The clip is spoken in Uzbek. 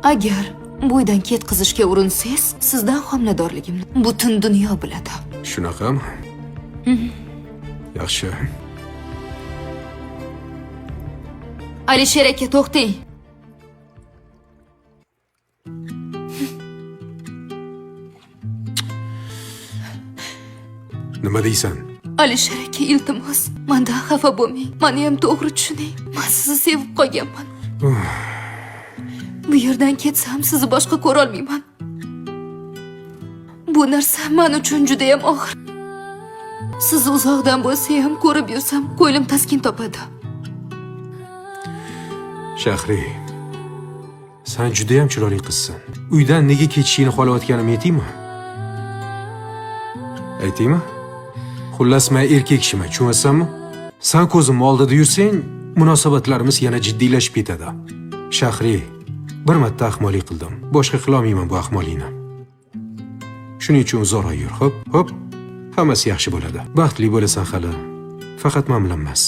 Agar bo'ydan ketqizishga urinsangiz, sizdan homiladorligimni butun dunyo biladi. Shunaqami? Yaxshi. Alisher aka, to'xtang. Nima deysan? Alisher aka, iltimos, mandan xafa bo'lmang. Mani ham to'g'ri tushuning. Men sizni sevib qolganman. Bu yerdan ketsam sizni boshqa ko'rolmayman. Bu narsa men uchun juda ham og'ir. Sizni uzoqdan bo'lsa ham ko'rib yursam, ko'nglim taskin topadi. Shahri, san judayam chiroyli qizsan. Uydan nega ketishingni xohlayotganimni aytaymi? Aytaymi? Xullas, men erkak kishiman, tushunyapsanmi? San ko'zim oldida yursang, munosabatlarimiz yana jiddiylashib ketadi. Shahri, bir marta ahmoqlik qildim. Boshqa qilolmayman bu ahmoqlikni. Shuning uchun uzoqroq yur, xo'p? Xo'p. Hammasi yaxshi bo'ladi. Baxtli bo'lasan hali. Faqat men bilan emas.